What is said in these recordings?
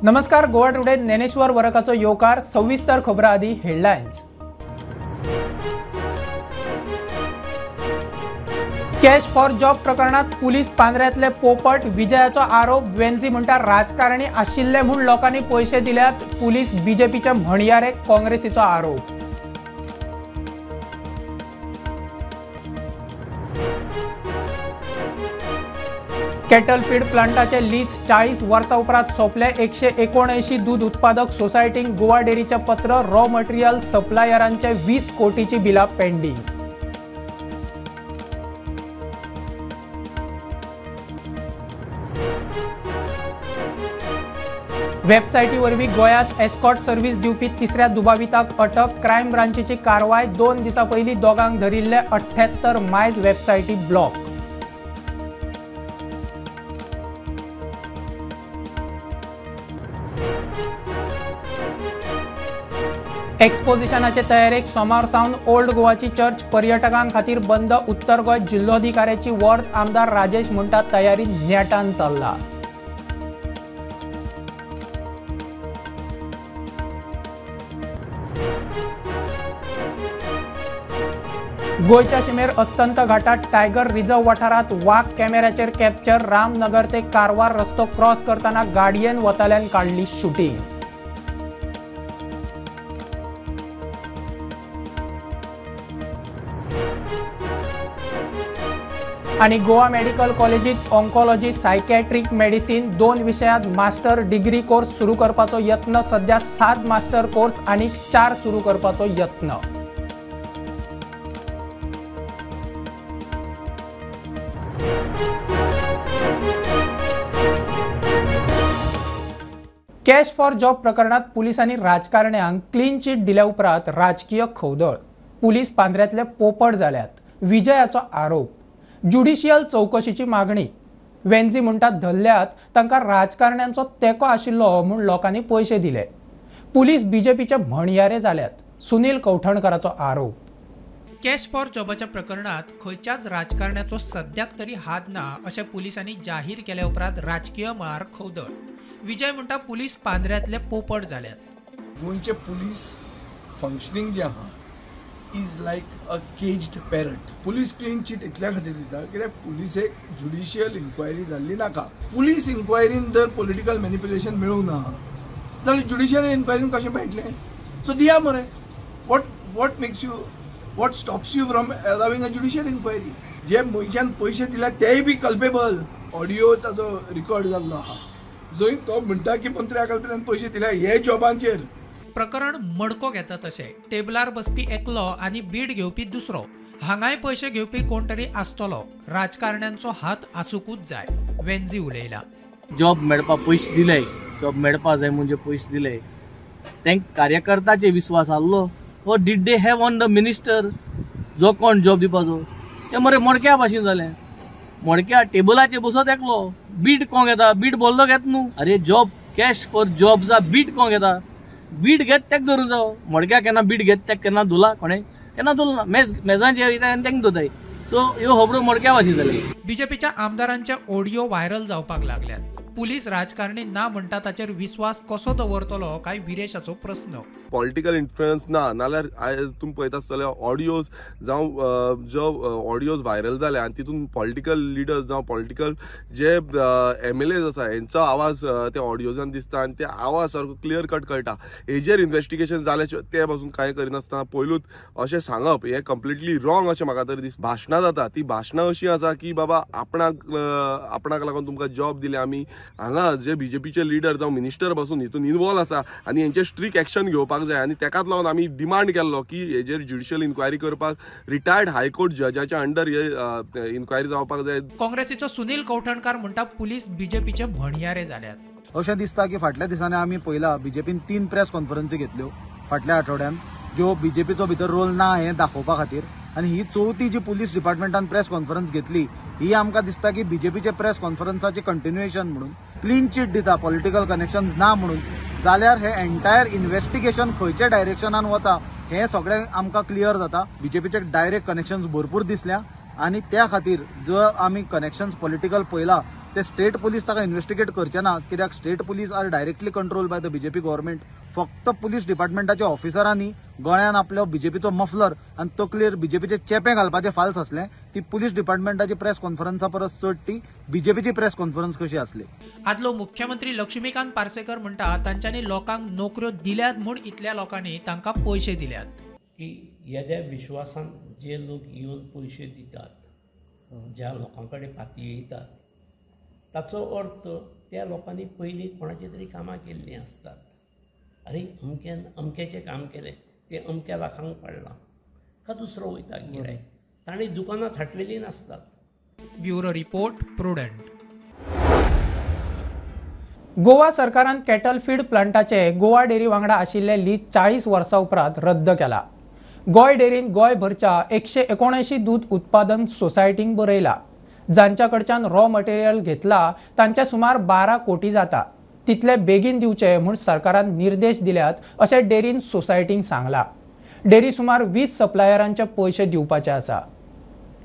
नमस्कार, गोवा टुडे ज्ञानेश्वर वरकाचो येवकार. सविस्तर खबरां आदी हेडलायन्स. कॅश फॉर जॉब प्रकरणात पुलीस पांदऱ्यांतले पोपट. विजयाचो आरोप. वेन्झी म्हणटा राजकारणी आशिल्ले म्हूण लोकांनी पयशे दिल्यात. पुलीस बीजेपीच्या म्हणयारे काँग्रेसीचो आरोप. कॅटल फीड प्लांटाचे लीज 40 वर्सां उपरांत सोंपले. 179 दूद उत्पादक सोसायटींक गोवा डेअरीचें पत्र. रॉ मटेरियल सप्लायरांचे 20 कोटीची बिलां पेंडींग. वेबसायटी वरवीं गोंयांत एस्कॉर्ट सर्व्हिस दिवपी तिसऱ्या दुबाविताक अटक. क्रायम ब्रांचीची कारवाय. 2 दिसां पयलीं दोगांक धरिल्ले 78 मायज वेबसायटी ब्लॉक. एक्सपोजिशनाचे तयारेक सोमार सावन ओल्ड गोवाची चर्च पर्यटकां खातीर बंद. उत्तर गोंय जिल्लोधिकाऱ्याची वर्द. आमदार राजेश म्हणटा तयारी नेटान चल्ला. गोंयच्या शिमेर अस्तंत घाटात टायगर रिझर्व वाठारांत वाग कॅमेऱ्याचेर कॅप्चर. रामनगर ते कारवार रस्तो क्रॉस करतना गाडयेन वताल्यान काडली शुटींग. आनी गोवा मेडिकल कॉलेजीत ऑन्कोलॉजी, सायकॅट्रीक मेडिसिन 2 विशयांत मास्टर डिग्री कोर्स सुरू करपाचो यत्न. सध्या 7 मास्टर कोर्स आनी 4 सुरू करपाचो यत्न. कॅश फॉर जॉब प्रकरणात पुलिसांनी राजकारण्यांक क्लीन चिट दिल्या उपरांत राजकीय खवदळ. पुलीस पांदऱ्यांतले पोपट जाल्यात. विजयाचो आरोप. ज्युडिशियल चौकशीची मागणी. वेन्झी म्हणटा धरल्यात तांकां राजकारण्यांचो तेंको आशिल्लो म्हूण लोकांनी पयशे दिले. पुलीस बीजेपीचे म्हणयारे जाल्यात. सुनील कवठणकराचो आरोप. कॅश फॉर जॉबाच्या प्रकरणात खंयच्याच राजकारण्याचो सद्याक तरी हात ना अशें पुलिसांनी जाहीर केल्या उपरांत राजकीय मळार खवदळ. विजय म्हणटा पुलीस पांदऱ्यांतले पोपट जाल्यात. गोंयचे पुलीस फंक्शनींग जें आहा is like a caged parrot. Police clean chit इतल्या खातीर दिता कित्याक पुलिसेक ज्युडिशियल इन्क्वायरी जाल्ली नाका. पुलीस इन्क्वायरीन जर पॉलिटिकल मॅनिप्युलेशन मेळूंक ना जाल्यार ज्युडिशियल इन्क्वायरीन कशें मेळटलें? सो दिया मरे. What makes you, what stops you from allowing a judicial inquiry? जे मनशान पयशे दिल्या तेय बी कल्पेबल. ऑडियो ताजो रिकॉर्ड जाल्लो आहा जंय तो म्हणटा की मंत्र्या कल्पेन पयशे दिल्या हे जॉबांचेर. प्रकरण मडको घेता तशें टेबलार बसपी एकलो आनी बीड घेवपी दुसरो. हांगाय पयशे घेवपी कोण तरी आसतलो. राजकारण्यांचो हात आसूंकूच जाय. वेन्झी उलयला. जॉब मेळपा पयशे दिले, जॉब मेळपा जाय म्हणजे पयशे दिले, तेंक कार्यकर्ताचे विस्वास आहलो. हो did they have on the minister जो कोण जॉब दिवपाचो ते मरे मडक्या भाशेन जालें. मडक्या टेबलाचेर बसत एकलो बीट कोण घेता, बीट बोल्लो घेत न्हू. अरे जॉब कॅश फॉर जॉबचा बीट कोण घेता, बीट घेत तेक धरूं जावो. मडक्या केन्ना बीट घेत तेक केन्ना धुला, कोणें केन्ना धुला ना. मेजांचेर वयता आनी तेंक धुताय. सो ह्यो खबरो मडक्या भाशेन जाले. बीजेपीच्या आमदारांचे ऑडियो व्हायरल जावपाक लागल्यात. पुलीस राजकारणी ना म्हणटा ताचेर विस्वास कसो दवरतलो काय विरेशाचो प्रस्न. पॉलिटिकल इन्फ्लुएन्स ना नाल्यार तुमी पळयता आसतले ऑडियोज जावं जो ऑडियोज व्हायरल जाले आनी तितून पॉलिटिकल लिडर्स जावं पॉलिटिकल जे एम एल एज आसा हेंचो आवाज त्या ऑडियोजान दिसता आनी ते आवाज सारको क्लियर कट कळटा. हेजेर इन्वेस्टिगेशन जालें ते पासून कांय करिनासतना पयलूच अशें सांगप हें कंप्लिटली रॉंग अशें म्हाका तरी दिसता. भाशणां जाता ती भाशणां अशीं आसा की बाबा आपणाक लागून तुमकां जॉब दिले आमी. हांगा जे बीजेपीचे लिडर जावं मिनिस्टर पासून हितून इनवॉल्व आसा आनी हेंचेर स्ट्रिक्ट एक्शन घेवपाक जाय आनी तेकाच लागून आमी डिमांड केल्लो की हेजेर ज्युडिशियल इन्क्वायरी करपाक रिटायर्ड हायकोर्ट जजाच्या अंडर हे इन्क्वायरी जावपाक जाय. काँग्रेसीचो सुनील कवठणकार म्हणटा पुलीस बीजेपीचे म्हणयारे जाल्यात. अशें दिसता की फाटल्या दिसांनी आमी पळयला बीजेपीन 3 प्रेस कॉन्फरन्सी घेतल्यो फाटल्या आठवड्यान, ज्यो बीजेपीचो भितर रोल ना हें दाखोवपा खातीर. आनी ही चवथी जी पुलीस डिपार्टमेंटान प्रेस कॉन्फरन्स घेतली ही आमकां दिसता की बीजेपीचे प्रेस कॉन्फरन्साचे कंटिन्युएशन म्हणून. क्लीन चिट दिता पॉलिटिकल कनेक्शन्स ना म्हणून, जाल्यार हे एंटायर इन्वेस्टिगेशन खंयच्या डायरेक्शनान वता हें सगळें आमकां क्लियर जाता. बीजेपीचे डायरेक्ट कनेक्शन्स भरपूर दिसल्या आनी त्या खातीर जर आमी कनेक्शन्स पॉलिटिकल पळयला ते स्टेट पुलीस ताका इन्व्हेस्टिगेट करचे ना, कित्याक state police are directly control by the BJP government. फक्त पुलीस डिपार्टमेंटाच्या ऑफिसरांनी गळ्यान आपलो बीजेपीचो मफलर आनी तकलेर बीजेपीचे चेपें घालपाचें फाल्स आसलें. ती पुलीस डिपार्टमेंटाची प्रेस कॉन्फरन्सा परस चड ती बीजेपीची प्रेस कॉन्फरन्स कशी आसली. आदलो मुख्यमंत्री लक्ष्मीकांत पार्सेकर म्हणटा तांच्यांनी लोकांक नोकऱ्यो दिल्यात म्हूण इतल्या लोकांनी तांकां पयशे दिल्यात. की येद्या विश्वासान जे लोक येवन पयशे दितात, ज्या लोकां कडेन पातयेतात, ताचो अर्थ त्या लोकांनी पयलीं कोणाची तरी कामां केल्लीं आसतात. अरे अमक्यान अमक्याचें काम केलें, तें अमक्या लाखांक पडलां, का दुसरो वयता गिरायक, ताणें दुकानां थाटलेलीं नासतात. Bureau report, Prudent. Goa सरकारान कॅटल फीड प्लांटाचे गोवा डेअरी वांगडा आशिल्ले लीज 40 वर्सां उपरांत रद्द केला. गोंय डेअरीन गोंयभरच्या 179 दूद उत्पादन सोसायटींक बरयला. जांच्या कडच्यान रॉ मटेरियल घेतला तांचे सुमार 12 कोटी जाता, तितले बेगीन दिवचे म्हूण सरकारान निर्देश दिल्यात अशें डेअरीन सोसायटींक सांगला. डेअरी सुमार 20 सप्लायरांचे पयशे दिवपाचे आसा.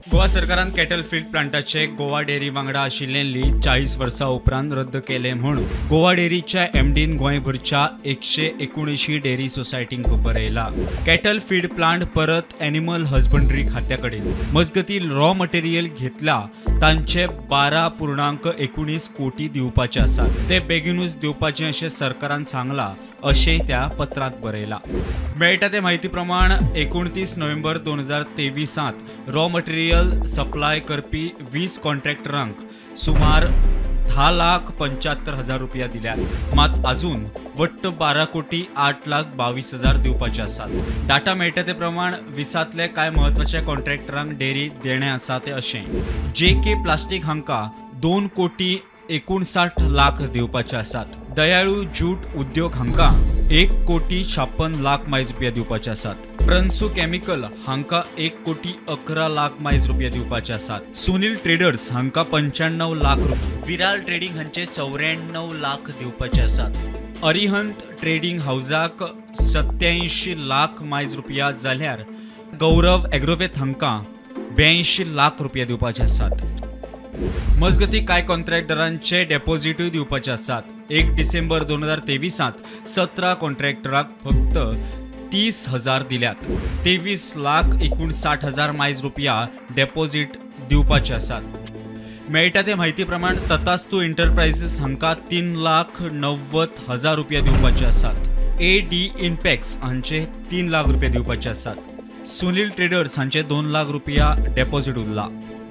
गोवा सरकारान कॅटल फीड प्लांटाचे गोवा डेअरी वांगडा आशिल्लें लीज 40 वर्सां उपरांत रद्द केलें म्हूण गोवा डेअरीच्या एमडीन गोंयभरच्या 179 डेअरी सोसायटींक बरयला. कॅटल फीड प्लांट परत एनिमल हजबंडरी खात्या कडेन. मजगतीं रॉ मटेरियल घेतला तांचे 12.19 कोटी दिवपाचे आसात, ते बेगीनूच दिवपाचे अशें सरकारान सांगलां अशें त्या पत्रांत बरयलां. मेळटा ते म्हायती प्रमाण 29 नोव्हेंबर 2023 रॉ मटेरियल सप्लाय करपी 20 कॉन्ट्रॅक्टरांक सुमार 10,75,000 रुपया दिल्यात, मात अजून वट्ट 12,08,22,000 दिवपाचे आसात. डाटा मेळटा ते प्रमाण 20तले कांय म्हत्वाच्या कॉन्ट्रॅक्टरांक डेअरी देणें आसा ते अशें: जे.के. प्लास्टीक हांकां 2,59,00,000 दिवपाचे आसात, दयाळू जूट उद्योग हांकां 1,56,00,000 मायज रुपया दिवपाचे आसात, प्रन्सू केमिकल हांकां 1,11,00,000 मायज रुपया दिवपाचे आसात, सुनील ट्रेडर्स हांकां 95 लाख रुपया, विराल ट्रेडिंग हांचे 94 लाख दिवपाचे आसात, अरिहंत ट्रेडिंग हावजाक 87 लाख मायज रुपया जाल्यार गौरव एग्रोवेत हांकां 82 लाख रुपया दिवपाचे आसात. मजगतीं कांय कॉन्ट्रॅक्टरांचे डेपॉझिटूय दिवपाचे आसात. 1 डिसेंबर 2023 17 कॉन्ट्रॅक्टराक फक्त 30,000 दिल्यात, 23,59,000 मायज रुपया डेपॉझिट दिवपाचे आसात. मेळटा ते म्हायती प्रमाण ततास्तू एंटरप्रायझीस हांकां 3,90,000 रुपया दिवपाचे आसात, ए.डी. इनपॅक्स हांचे 3 लाख रुपया दिवपाचे आसात, सुनील ट्रेडर्स हांचे 2 लाख रुपया डेपॉझिट उरला,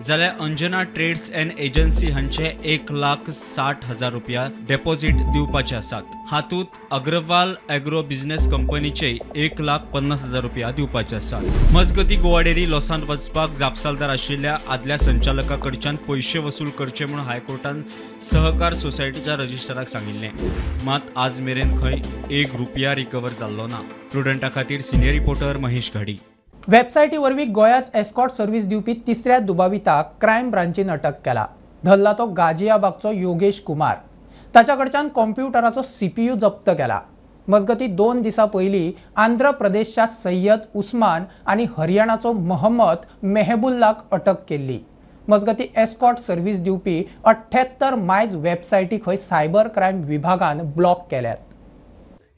जाल्यार अंजना ट्रेड्स अँड एजन्सी हांचे 1,60,000 रुपया डेपॉझिट दिवपाचे आसात. हातूंत अग्रवाल एग्रो बिझनेस कंपनीचे 1,50,000 रुपया दिवपाचे आसात. मजगतीं गोवा डेअरी लॉसांत वचपाक जापसालदार आशिल्ल्या आदल्या संचालका कडच्यान पयशे वसूल करचे म्हूण हायकोर्टान सहकार सोसायटीच्या रजिस्टराक सांगिल्लें, मात आज मेरेन खंय 1 रुपया रिकवर जाल्लो ना. प्रुडंटा खातीर सिनियर रिपोर्टर महेश घाडी. वेबसायटी वरवीं गोंयांत एस्कॉर्ट सर्व्हिस दिवपी तिसऱ्या दुबाविताक क्रायम ब्रांचीन अटक केला. धरला तो गाजियाबागचो योगेश कुमार. ताच्या कडच्यान कॉम्प्युटराचो सीपीयू जप्त केला. मजगतीं 2 दिसां पयलीं आंध्र प्रदेशच्या सय्यद उस्मान आनी हरियाणाचो मोहम्मद मेहबुल्लाक अटक केल्ली. मजगतीं एस्कॉर्ट सर्व्हिस दिवपी 78 मायज वेबसायटी खंय सायबर क्रायम विभागान ब्लॉक केल्यात.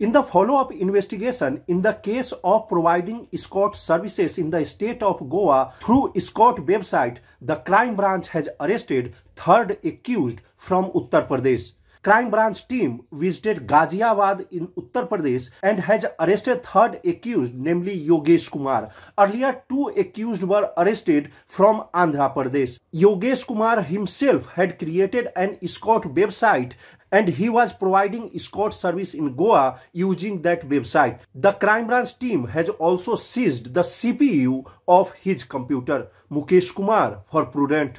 In the follow-up investigation in the case of providing escort services in the state of Goa through escort website, the crime branch has arrested third accused from Uttar Pradesh. Crime branch team visited Ghaziabad in Uttar Pradesh and has arrested third accused, namely Yogesh Kumar. Earlier, 2 accused were arrested from Andhra Pradesh. Yogesh Kumar himself had created an escort website and he was providing escort service in Goa using that website. The crime branch team has also seized the CPU of his computer. Mukesh Kumar for Prudent.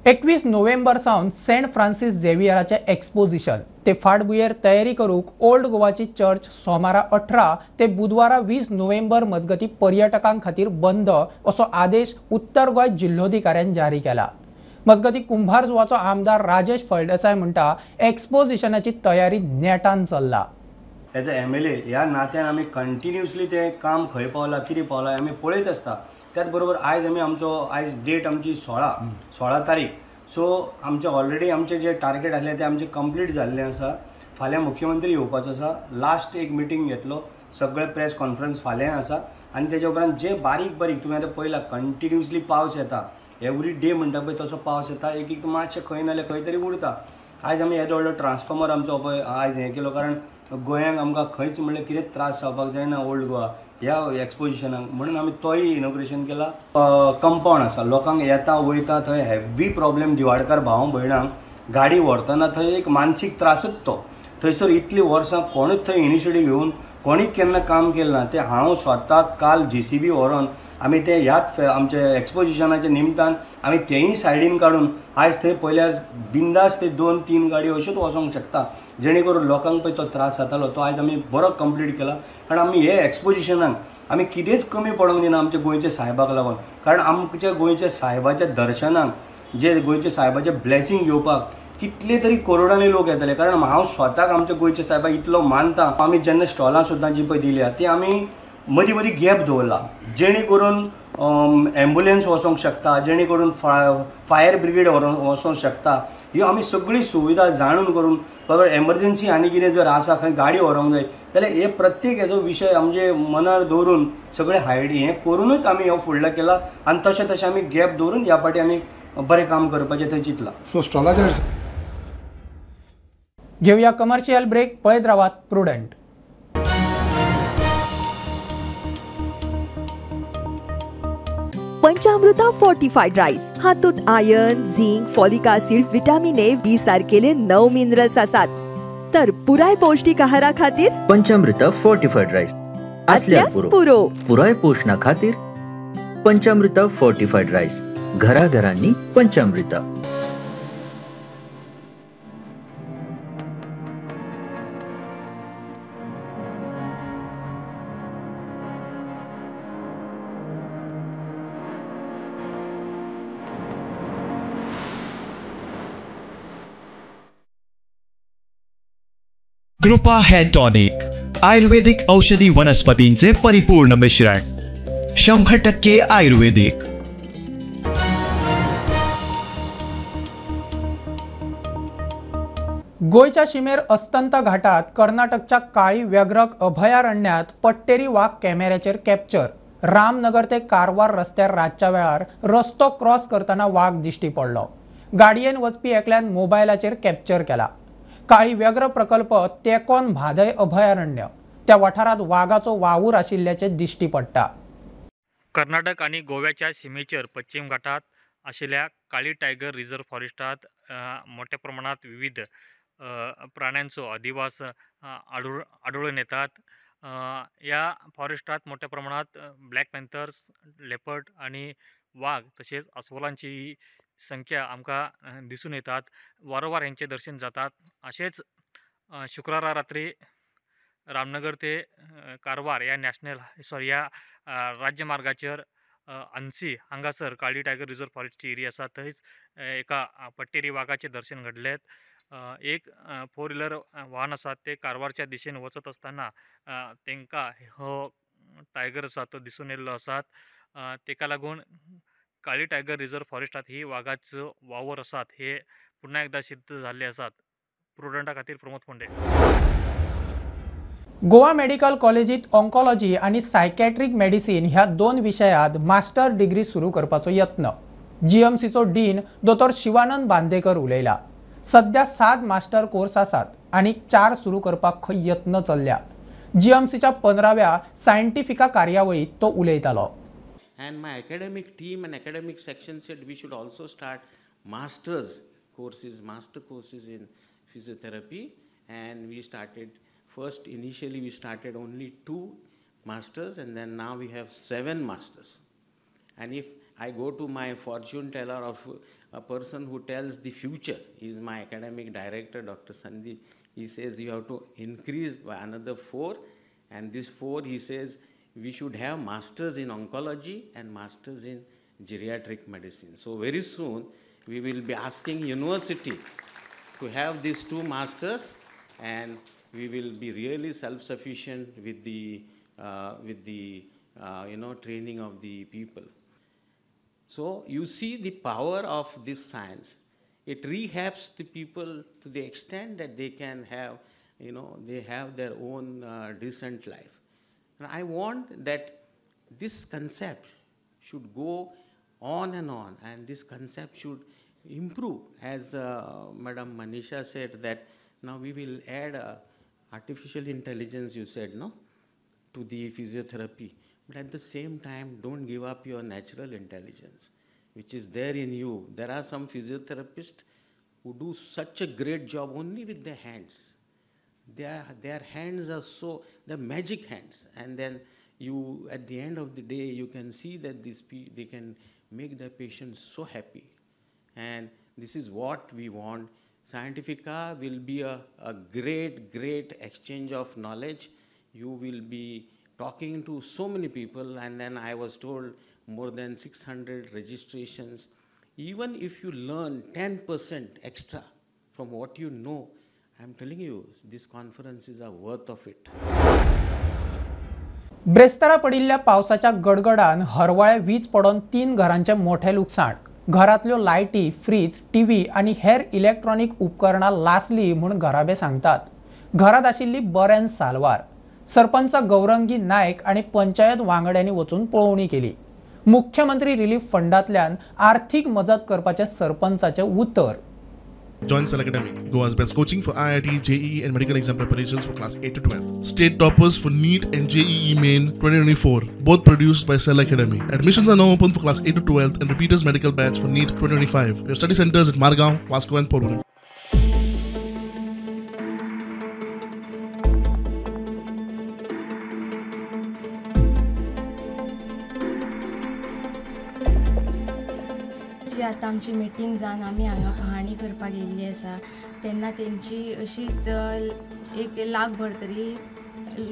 21 November सावन Saint Francis झेवियराचें exposition ते फाटभुंयेर तयारी करूंक old गोवाची church सोमारा 18 ते बुधवारा 20 नोव्हेंबर मजगतीं पर्यटकां खातीर बंद असो आदेश उत्तर गोंय जिल्होधिकाऱ्यान जारी केला. मजगतीं कुंभारजुवाचो आमदार राजेश फळदेसाय म्हणटा एक्सपोजिशनाची तयारी नेटान चल्ला. एज अ MLA ह्या नात्यान आमी कंटिन्युअसली तें काम खंय पावलां कितें पावलां आमी पळयत आसता. त्याच बरोबर आयज आमी आमचो आयज डेट आमची 16 तारीख सो आमचे ऑलरेडी आमचे जे टार्गेट आसले ते आमचे कंप्लीट जाल्ले आसा. फाल्यां मुख्यमंत्री येवपाचो आसा, लास्ट एक मिटींग घेतलो, सगळे प्रेस कॉन्फरन्स फाल्यां आसा आनी तेच्या उपरांत जे बारीक बारीक तुमी आतां पळयला कंटिन्युअसली पावस येता, एवरी डे म्हणटा पळय तसो पावस येता, एक एक मातशें खंय नाल्यार खंय तरी उरता. आयज आमी येदो व्हडलो ट्रान्सफॉर्मर आमचो पळय आयज हें केलो, कारण गोंयांक आमकां खंयच म्हणल्यार कितेंच त्रास जावपाक जायना ओल्ड गोवा ह्या एक्सपोजिशनाक म्हणून आमी तोय इनॉग्रेशन केला. कंपावंड आसा, लोकांक येता वयता थंय हेवी प्रॉब्लेम, दिवाडकार भाव भयणांक गाडी व्हरतना थंय एक मानसीक त्रासूच तो. थंयसर इतलीं वर्सां कोणूच थंय इनिशिएटीव घेवन कोणीच केन्ना काम केलें ना, तें हांव स्वता काल JCB व्हरोन आमी ते ह्याच आमच्या एक्सपोजिशनाच्या निमतान आमी तेंय सायडीन काडून आयज थंय पळयल्यार बिंदास ते 2-3 गाडयो अश्योच वचोंक शकता, जेणे करून लोकांक पळय तो त्रास जातालो तो आयज आमी बरो कंप्लीट केला. कारण आमी हे एक्सपोजिशनाक आमी कितेंच कमी पडोंक दिना आमच्या गोंयच्या सायबाक लागून, कारण आमच्या गोंयच्या सायबाच्या दर्शनाक जे गोंयच्या सायबाचें ब्लेसिंग घेवपाक कितले तरी करोडांनी लोक येतले. कारण हांव स्वताक आमच्या गोंयच्या सायबाक इतलो मानता. आमी जेन्ना स्टॉलां सुद्दां जी पळय दिल्या ती आमी मदीं मदीं गॅप दवरला, जेणे करून एम्बुलन्स वचोंक शकता, जेणे करून फायर ब्रिगेड वचोंक शकता. ह्यो आमी सगळी सुविधा जाणून करून बाबा एमर्जन्सी आनी कितें जर आसा खंय गाडी व्हरोंक जाय जाल्यार हे प्रत्येक हेजो विशय आमचे मनार दवरून सगळे हायड हें करूनच आमी हो फुडलो केला आनी तशें तशें आमी गॅप दवरून ह्या फावटी आमी बरें काम करपाचें थंय चिंतलां. सो स्टॉलाचेर घेवया कमर्शियल ब्रेक, पळयत रावात प्रुडंट. पंचामृता फोर्टिफाईड राईस हातूंत iron, zinc, folic acid, vitamin A, B सारकेले 9 minerals आसात. तर पुराय पौष्टिक आहारा खातीर पंचामृता फोर्टिफाईड राईस असल्यार पुरो. पुराय पोषणा खातीर पंचामृता फोर्टिफाईड राईस, घराघरांनी पंचामृता. कृपा हेअर टॉनिक, आयुर्वेदिक औषधी वनस्पतींचे परिपूर्ण मिश्रण, 100% आयुर्वेदिक. गोंयच्या शिमेर अस्तंत घाटात कर्नाटकच्या काळी व्याघ्रक अभयारण्यात पट्टेरी वाग कॅमेऱ्याचेर कॅप्चर. रामनगर ते कारवार रस्त्यार रातच्या वेळार रस्तो क्रॉस करतना वाग दिश्टी पडलो. गाडयेन वचपी एकल्यान मोबायलाचेर कॅप्चर केला. काळी व्याघ्र प्रकल्प तेकोन म्हादय अभयारण्य त्या वाठारात वागाचो वावूर आशिल्ल्याचें दिश्टी पडटा. कर्नाटक आनी गोव्याच्या शिमेचेर पश्चिम घाटात आशिल्ल्या काळी टायगर रिझर्व फॉरेस्टात मोठ्या प्रमाणात विविध प्राण्यांचो अधिवास आढळून येतात. या फॉरेस्टात मोठ्या प्रमाणात ब्लॅक पॅन्थर्स, लेपर्ड आणि वाघ तसेच अस्वलांची संख्या आमकां दिसून येतात. वारंवार यांचे दर्शन जातात. असेच शुक्रारा रात्री रामनगर ते कारवार या या राज्यमार्गाचेर अन्सी हांगासर काळी टायगर रिझर्व फॉरेस्टची एरिया आसा थंयच एका पट्टेरी वागाचें दर्शन घडलें. एक फोर व्हिलर वाहन आसा ते कारवारच्या दिशेन वचत आसतना तांकां हो टायगर आसा तो दिसून येयल्लो आसात. ताका लागून काळी टायगर रिझर्व फॉरेस्टात ही वागाचो वावर आसात हे पुन्हा एकदा सिद्ध जाल्ले आसात. प्रुडंटा खातीर प्रमोद फोंडे. गोवा मेडिकल कॉलेजीत ऑन्कोलॉजी आनी सायकॅट्रीक मेडिसीन ह्या 2 विशयांत मास्टर डिग्री सुरू करपाचो यत्न जीएमसीचो डीन दोतोर शिवानंद बांदेकर उलयला. सध्या 7 मास्टर कोर्स आसात आनी 4 सुरू करपाक खंय यत्न चल्ल्या. जीएमसीच्या 15व्या सायंटिफिका कार्यावळीत तो उलयतालो. And my academic team and academic section said we should also start master's courses, master courses in physiotherapy. And we started first, initially we started only 2 masters, and then now we have 7 masters. And if I go to my fortune teller of a person who tells the future, he is my academic director, Dr. Sandeep, he says you have to increase by another 4, and this 4, he says, we should have masters in oncology and masters in geriatric medicine. So very soon we will be asking university to have these 2 masters, and we will be really self-sufficient with the training of the people. So you see the power of this science. It rehabs the people to the extent that they can have, you know, they have their own decent life. And I want that this concept should go on, and this concept should improve. As Madam Manisha said, that now we will add artificial intelligence, you said, no, to the physiotherapy. But at the same time, don't give up your natural intelligence, which is there in you. There are some physiotherapists who do such a great job only with their hands. Their hands are so, they're magic hands. And then you, at the end of the day, you can see that they can make their patients so happy. And this is what we want. Scientifica will be a great, great exchange of knowledge. You will be talking to so many people, and then I was told more than 600 registrations. Even if you learn 10% extra from what you know, I'm telling you, these conferences are worth of it. ब्रेस्तारा पडिल्ल्या पावसाच्या गडगडान हरवाळे वीज पडून 3 घरांचे मोठे लुकसाण. घरांतल्यो लायटी, fridge, TV आनी हेर इलेक्ट्रॉनिक उपकरणां लासली म्हूण घराबे सांगतात. घरांत आशिल्ली बरें सालवार. सरपंच गौरंगी नायक आनी पंचायत वांगड्यांनी वचून पळोवणी केली. मुख्यमंत्री रिलीफ फंडांतल्यान आर्थिक मजत करपाचें सरपंचाचें उतर. Join Cell Academy, Goa's best coaching for IIT, JEE and medical exam preparations for class 8 to 12. State toppers for NEET and JEE Main 2024, both produced by Cell Academy. Admissions are now open for class 8 to 12 and repeaters medical batch for NEET 2025. We have study centers at Margao, Vasco and Porvorim. आतां आमची meeting जावन आमी हांगा पहाणी करपाक येयल्ली आसा तेन्ना तेंची अशी एक लाखभर तरी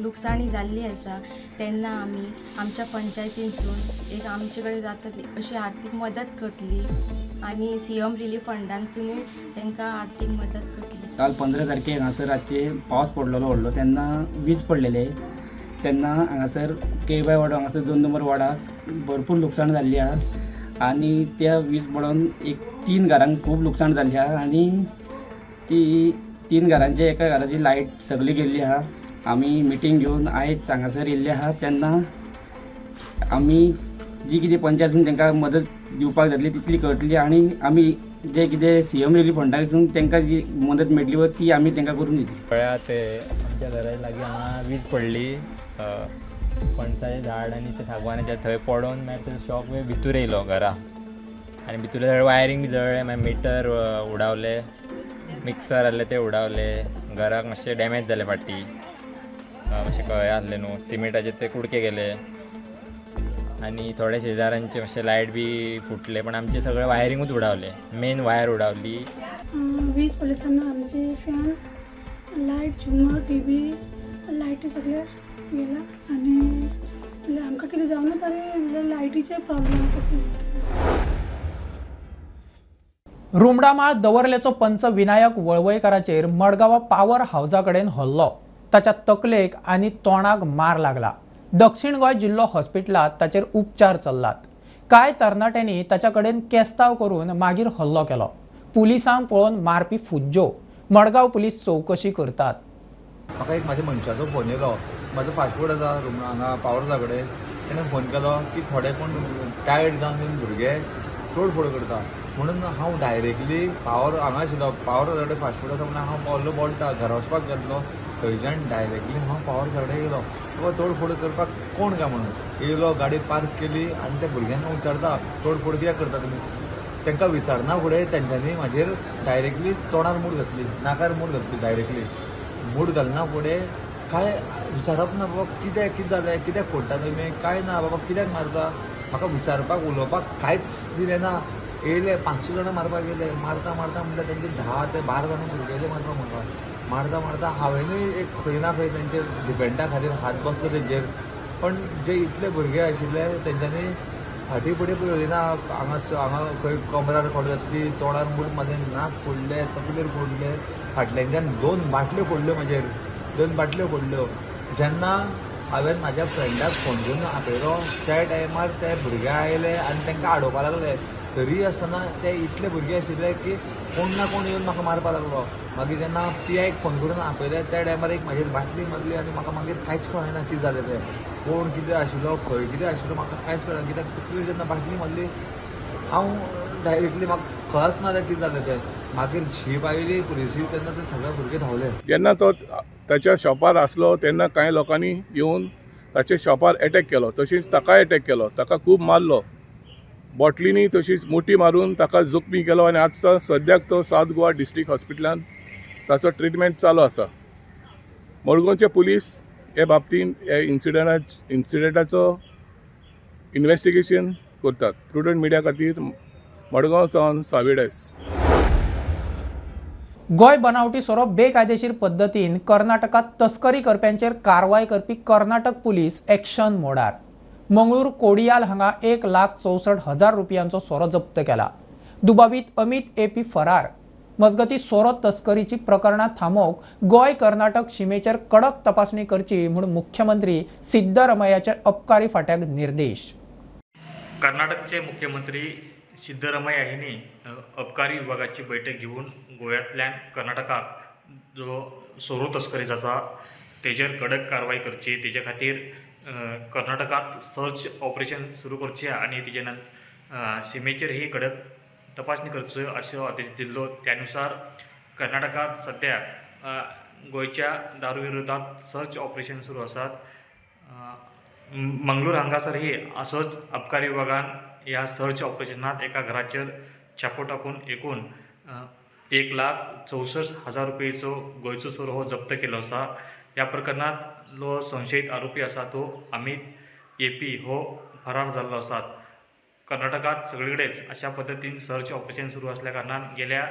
लुकसाणी जाल्ली आसा. तेन्ना आमी आमच्या पंचायतीनसून एक आमचे कडेन जाता अशी आर्थीक मदत करतली आनी सीएम रिलीफ फंडांसुनूय तांकां आर्थीक मदत करतली. काल 15 तारखेक हांगासर रातचे पावस पडलेलो व्हडलो, तेन्ना वीज पडलेले. तेन्ना हांगासर केबाय वाडो हांगासर 2 नंबर वार्डाक भरपूर लुकसाण जाल्ली आसा आनी त्या वीज पडोन एक 3 घरांक खूब लुकसाण जाल्ली आसा आनी ती 3 घरांचे एका घराची लायट सगळी गेल्ली आसा. आमी मिटींग घेवन आयज हांगासर येयल्ले आसा तेन्ना आमी जी कितें पंचायतीन तांकां मदत दिवपाक जातली तितली करतली आनी आमी जे कितें सीएम रिलीफ फंडासून तांकां जी मदत मेळटली पळय ती आमी तांकां करून दितली. पळया ते आमच्या घरा लागीं हांगा वीज पडली, पणसाचें झाड आनी ते सागवानाचें थंय पडोन मागीर ते शॉक वेव भितूर येयलो घरा आनी भितूर सगळें वायरींग बी जळ्ळें, मागीर मिटर उडावले, मिक्सर आहले ते उडावले, घराक मातशें डॅमेज जालें फाटीं, मातशें हें आहलें न्हू सिमेंटाचे ते कुडके गेले आनी थोडे शेजारांचे मातशें लायट बी फुटले, पण आमचे सगळे वायरिंगूच उडावले, मेन वायर उडावली. वीज पडले तेन्ना आमचे फॅन, लायट, झुमर, टीव्ही, लायटी सगळे गेला आनी आमकां कितें जावना तरी म्हणल्यार लायटीचे प्रॉब्लेम. रुमडामाळ दवर्लेचो पंच विनायक वळवयकाराचेर मडगांवा पावर हावजा कडेन हल्लो. ताच्या तकलेक आनी तोंडाक मार लागला. दक्षिण गोंय जिल्लो हॉस्पिटलांत ताचेर उपचार चल्लात. कांय तरणाट्यांनी ताच्या कडेन केस्तांव करून मागीर हल्लो केलो. पुलिसांक पळोवन मारपी फुज्जो. मडगांव पुलीस चवकशी करतात. म्हाका एक म्हाज्या मनशाचो फोन येयलो, म्हाजो फास्ट फूड आसा हांगा पावर हावजा कडेन. तेणें फोन केलो की थोडे कोण टायर्ड जावन भुरगे तोडफोड करता म्हणून हांव डायरेक्टली पावर हांगा आशिल्लो, पावर हावजा कडेन फास्ट फूड आसा म्हणून हांव पावल्लो बोल्टा घरा वचपाक गेल्लो, थंयच्यान डायरेक्टली हांव पावर हावजा कडेन येयलो. बाबा तोडफोड करपाक कोण काय म्हणून येयलो, गाडी पार्क केली आनी त्या भुरग्यांक विचारता तोडफोड कित्याक करता तुमी. तांकां विचारना फुडें तेंच्यांनी म्हाजेर डायरेक्टली तोंडार मूठ घातली, नाकार मूठ घातली. डायरेक्टली मूठ घालना फुडें काय विचारप ना बाबा कितें कितें जालें, कित्याक फोडटा तुमी, काय ना बाबा कित्याक मारता, म्हाका विचारपाक उलोवपाक कांयच दिलें ना. येयले 500 जाणां मारपाक येयले, मारता मारता म्हणल्यार तेंचे 10 ते 12 जाणां भुरगे येयले मारपाक म्हाका. मारता मारता हांवेंनूय एक खंय ना खंय तेंचे डिफेंडा खातीर हात बसलो तेंचेर, पण जे इतले भुरगे आशिल्ले तेंच्यांनी फाटीं फुडें पळयली ना. हांगा हांगा खंय कमरार खोड घातली, तोंडार मूठ मारलें, नाक फोडलें, तकलेर फोडलें, फाटल्यानच्यान 2 बाटल्यो फोडल्यो म्हाजेर, 2 बाटल्यो फोडल्यो. जेन्ना हांवें म्हाज्या फ्रेंडाक फोन करून आपयलो त्या टायमार ते भुरगे आयले आनी तांकां आडोवपाक लागले. तरी आसतना ते इतले भुरगे आशिल्ले की कोण ना कोण येवन म्हाका मारपाक लागलो. मागीर जेन्ना पी आयक फोन करून आपयले त्या टायमार एक म्हाजेर बाटली मारली आनी म्हाका मागीर कांयच कळना कितें जालें तें, कोण कितें आशिल्लो, खंय कितें आशिल्लो, म्हाका कांयच कळना. कित्याक तकलेर जेन्ना बाटली मारली हांव डायरेक्टली म्हाका कळच ना कितें जालें तें. मागीर जीप आयली पुलिसी तेन्ना ते सगळे भुरगे धांवले. जेन्ना तो ताच्या शॉपार आसलो तेन्ना कांय लोकांनी येवन ताच्या शॉपार एटॅक केलो, तशीच ताकाय एटॅक केलो, ताका खूब मारलो बॉटलींनी, तशीच मोटी मारून ताका जखमी केलो आनी आज सद्याक तो सावथ गोवा डिस्ट्रिक्ट हॉस्पिटलान ताचो ट्रिटमेंट चालू आसा. मडगांवचे पुलीस हे बाबतींत हे इन्सिडंटाचो इन्वेस्टिगेशन करतात. प्रुडंट मिडिया खातीर मडगांव सावन सावेडेस. गोंय बनावटी सोरो बेकायदेशीर पद्दतीन कर्नाटकात तस्करी करप्यांचेर कारवाय करपी कर्नाटक पुलीस एक्शन मोडार. मंगळूर कोडियाल हांगा 1,64,000 रुपयांचो सोरो जप्त केला. दुबावीत अमित एपी फरार. मजगती सोरो तस्करीची प्रकरणां थांबोवंक गोंय कर्नाटक शिमेचेर कडक तपासणी करची म्हूण मुख्यमंत्री सिद्धरमय्याचे अबकारी फाट्याक निर्देश. कर्नाटकचे मुख्यमंत्री सिद्धरमय्या यांनी अबकारी विभागाची बैठक घेवन गोव्यांतल्यान कर्नाटकाक जो सोरो तस्करी जाता तेजेर कडक कारवाय करची, तेजे खातीर कर्नाटकात सर्च ऑपरेशन सुरू करचें आनी तेजे नंतर शिमेचेर ही कडक तपासणी करचो अशो आदेश दिल्लो. त्यानुसार कर्नाटकात सद्या गोंयच्या दारू विरोधात सर्च ऑपरेशन सुरू आसात. मंगळूर हांगासरही असोच अबकारी विभागान ह्या सर्च ऑपरेशनात एका घराचेर छापो टाकून एकूण 1,64,000 रुपयेचो गोंयचो सोरो हो जप्त केलो आसा. ह्या प्रकरणांत जो संशयीत आरोपी आसा तो अमित एपी हो फरार जाल्लो आसा. कर्नाटकात सगळीकडेच अशा पद्दतीन सर्च ऑपरेशन सुरू असल्या कारणान गेल्या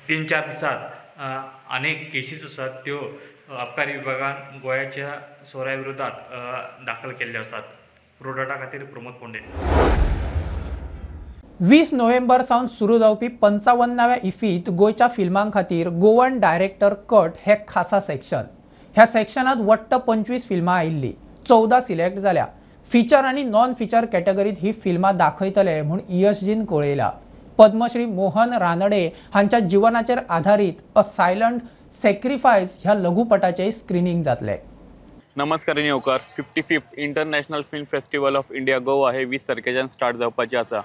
3-4 दिसात अनेक केसीस आसात त्यो अबकारी विभागान गोंयाच्या सोऱ्या विरोधात दाखल केल्ल्यो आसात. प्रोडाटा खातीर प्रमोद पोंडे. 20 नोव्हेंबर सावन सुरू जावपी 55व्या इफीत गोंयच्या फिल्मां खातीर गोवन डायरेक्टर कट हे खासा सेक्शन. ह्या सेक्शनात वट्ट 25 फिल्मां आयिल्ली, 14 सिलेक्ट जाल्या. फिचर आनी नॉन फिचर कॅटेगरीत ही फिल्मां दाखयतले म्हूण ईएसजीन कळयला. पद्मश्री मोहन रानडे हांच्या जिवनाचेर आधारीत अ सायलंट सॅक्रिफायस ह्या लघुपटाचें स्क्रिनींग जातलें. नमस्कार येवकार. 55th international film festival of India Goa हे 20 तारखेच्यान स्टार्ट जावपाचें आसा.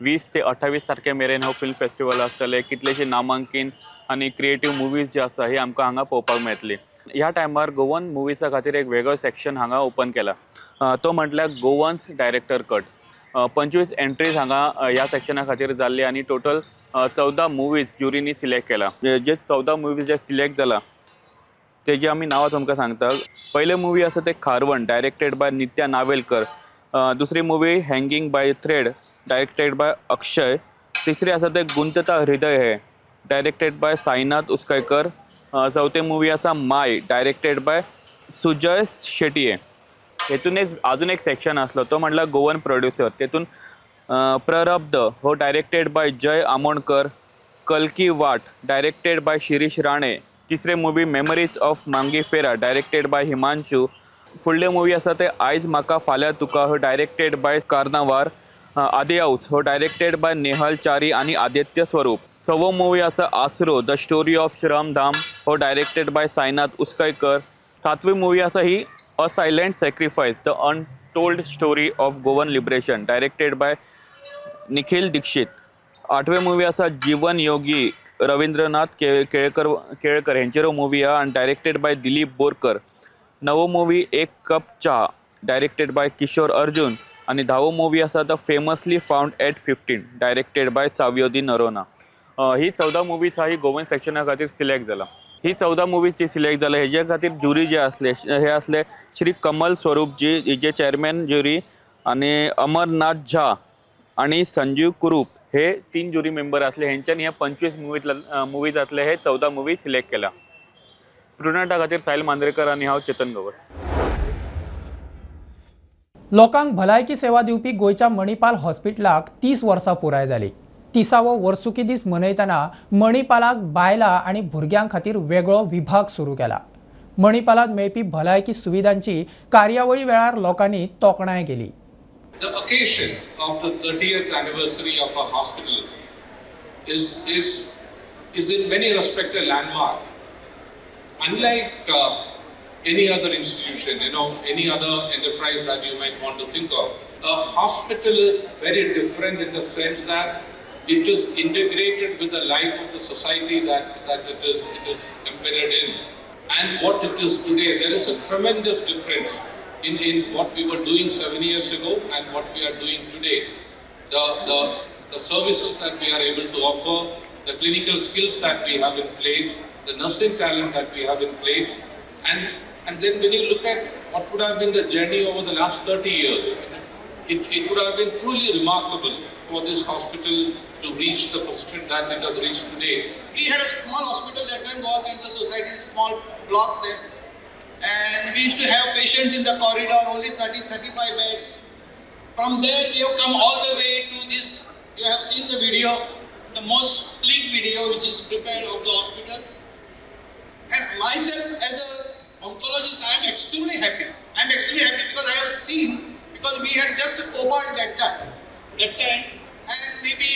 20 ते 28 तारखे मेरेन हो फिल्म फेस्टिवल आसतले. कितलेशे नामांकीन आनी क्रिएटीव मुवीज जे आसा हे आमकां हांगा पळोवपाक मेळटली. ह्या टायमार गोवन मुवीजा खातीर एक वेगळो सेक्शन हांगा ओपन केला, तो म्हटल्यार गोवन्स डायरेक्टर कट. 25 एंट्रीज हांगा ह्या सेक्शना खातीर जाल्ली आनी टोटल 14 मुवीज ज्युरीनी सिलेक्ट केला. जे 14 मुवीज जे सिलेक्ट जाला तेजी आमी नांवां तुमकां सांगता. पयले मुवी आसा ते खारवण, डायरेक्टेड बाय नित्या नावेलकर. दुसरी movie hanging by thread, directed by Akshay. तिसरी आसा ते गुंतता हृदय हे, डायरेक्टेड बाय साईनाथ उसकयकर. चवथे मुवी आसा my, directed by Sujay Shetye. हेतून एक अजून एक सेक्शन आसलो तो म्हटल्यार गोवन प्रोड्युसर. तेतून प्ररब्ध हो डायरेक्टेड बाय जय आमोणकर. कलकी वाट डायरेक्टेड बाय शिरीष राणे. तिसरे movie memories of Mangifera, directed by Himanshu. फुडले मुवी आसा ते आयज म्हाका फाल्यां तुका हो डायरेक्टेड बाय कार्नावार. आदि हाऊस हो डायरेक्टेड बाय नेहल चारी आनी आदित्य स्वरूप. सवो मुवी आसा Aasro the story of Shramdham हो डायरेक्टेड बाय साईनाथ उसकयकर. सातवी मुवी आसा ही a silent sacrifice the untold story of Goan liberation, directed by Nikhil Dixit. आठवे मुवी आसा जीवन योगी, रवींद्रनाथ केळकर हेंचेर मुवी आहा आनी डायरेक्टेड बाय दिलीप बोरकर. नवो मुवी एक कप चा, डायरेक्टेड बाय किशोर अर्जुन. आनी धावो मुवी आसा the famously found at 15, directed by Savio de Noronha. He 14 movies आहा ही गोवन सेक्शना खातीर सिलेक्ट जाला. ही 14 मुवीज जी सिलेक्ट जाला हेजे खातीर ज्युरी जे आसले हे आसले श्री कमल स्वरूप जी जे चेअरमॅन ज्युरी आनी अमरनाथ झा आनी संजीव कुरूप हे 3 ज्युरी मेंबर आसले. हेंच्यानी हे 25 मुवी जातले हे 14 मुवी सिलेक्ट केला. प्रुडंटा खातीर साहिल मांद्रेकर आनी हांव चेतन गवस. लोकांक भलायकी सेवा दिवपी गोंयच्या मणिपाल हॉस्पिटलाक 30 वर्सां पुराय जाली. 30वो वर्सुकी दीस मनयतना मणिपालाक बायलां आनी भुरग्यां खातीर वेगळो विभाग सुरू केला. मणिपालात मेळपी भलायकी सुविधांची कार्यावळी वेळार लोकांनी तोखणाय केली. The occasion of the 30th anniversary of our hospital is in many respects a landmark. Unlike any other institution, you know, any other enterprise that you might want to think of, a hospital is very different in the sense that it is integrated with the life of the society that it is embedded in. And what it is today, there is a tremendous difference in what we were doing 7 years ago and what we are doing today. The services that we are able to offer, the clinical skills that we have in place, the nursing talent that we have in place, and then when you look at what would have been the journey over the last 30 years, it would have been truly remarkable for this hospital to reach the position that it has reached today. We had a small hospital that time, Goa Cancer Society, small block there. And we used to have patients in the corridor, only 30, 35 beds. From there, we have come all the way to this. You have seen the video, the most split video which is prepared of the hospital. And myself as an oncologist, I am extremely happy. I am extremely happy because I have seen, because we had just a cobalt that time. And maybe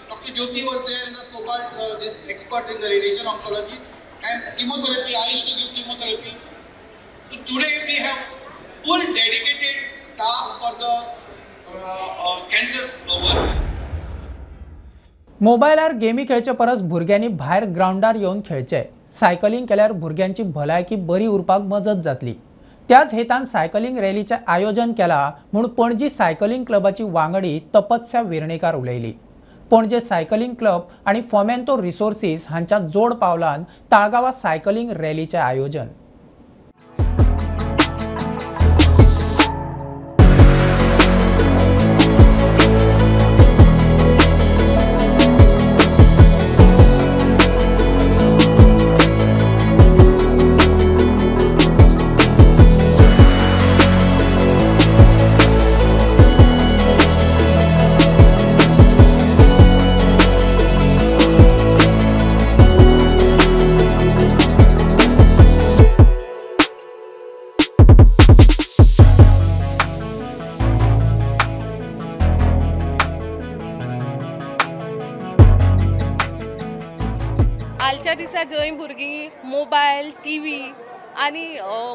Dr. Jyoti was there as a cobalt, this expert in the radiation oncology. And chemotherapy, I used to give chemotherapy. So today we have full dedicated staff for the cancer work. मोबायलार गेमी खेळचे परस भुरग्यांनी भायर ग्रावंडार येवन खेळचे. Cycling केल्यार भुरग्यांची भलायकी बरी उरपाक मजत जातली. त्याच हेतान सायकलिंग रॅलीचें आयोजन केलां म्हूण पणजी सायकलिंग क्लबाची वांगडी तपस्या वेर्णेकार उलयली. पणजे सायकलिंग क्लब आनी फोमेंतो रिसोर्सीस हांच्या जोड पावलान ताळगांवां सायकलिंग रॅलीचें आयोजन. आलच्या दिसा जंय भुरगीं मोबायल, टीव्ही आनी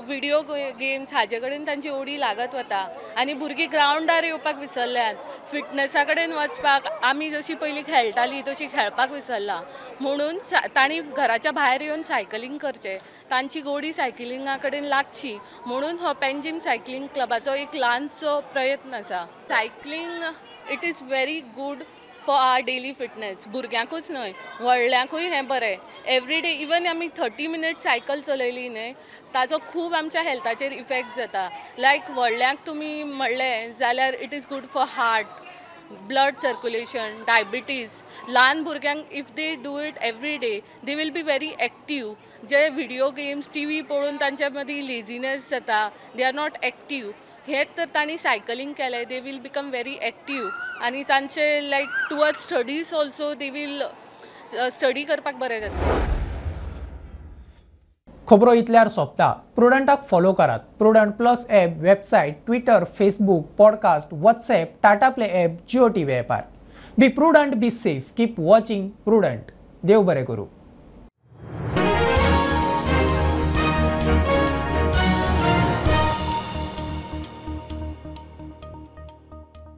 व्हिडियो गेम्स हाजे कडेन तांची ओडी लागत वता आनी भुरगीं ग्रावंडार येवपाक विसरल्यात, फिटनसा कडेन वचपाक आमी जशी पयलीं खेळटालीं तशी खेळपाक विसरला. म्हणून तांणी घराच्या भायर येवन सायकलींग करचें, तांची गोडी सायकलिंगा कडेन लागची म्हणून हो पेंजीम सायकलींग क्लबाचो एक ल्हानसो प्रयत्न आसा. Cycling it is very good for our daily fitness. भुरग्यांकूच न्हय व्हडल्यांकूय हें बरें. एवरी डे इवन आमी 30 मिनट सायकल चलयली न्हय ताजो खूब आमच्या हेल्थाचेर इफेक्ट जाता. लायक व्हडल्यांक तुमी म्हणलें जाल्यार it is good for heart, blood circulation, diabetes. ल्हान भुरग्यांक if they do it every day they will be very active. J video games T V पळोवन तांच्या मदीं लेजीनेस जाता, they are not active. हेच तर तांणी सायकलींग केलें they will become very active आनी तांचे like towards studies also they will study करपाक बरें जातलें. खबरो इतल्यार सोंपता. प्रुडंटाक फॉलो करात. Prudent plus app, website, Twitter, Facebook, podcast, WhatsApp, Tata Play app, Jio TV ॲपार. Be prudent, be safe, keep watching Prudent. देव बरें करूं.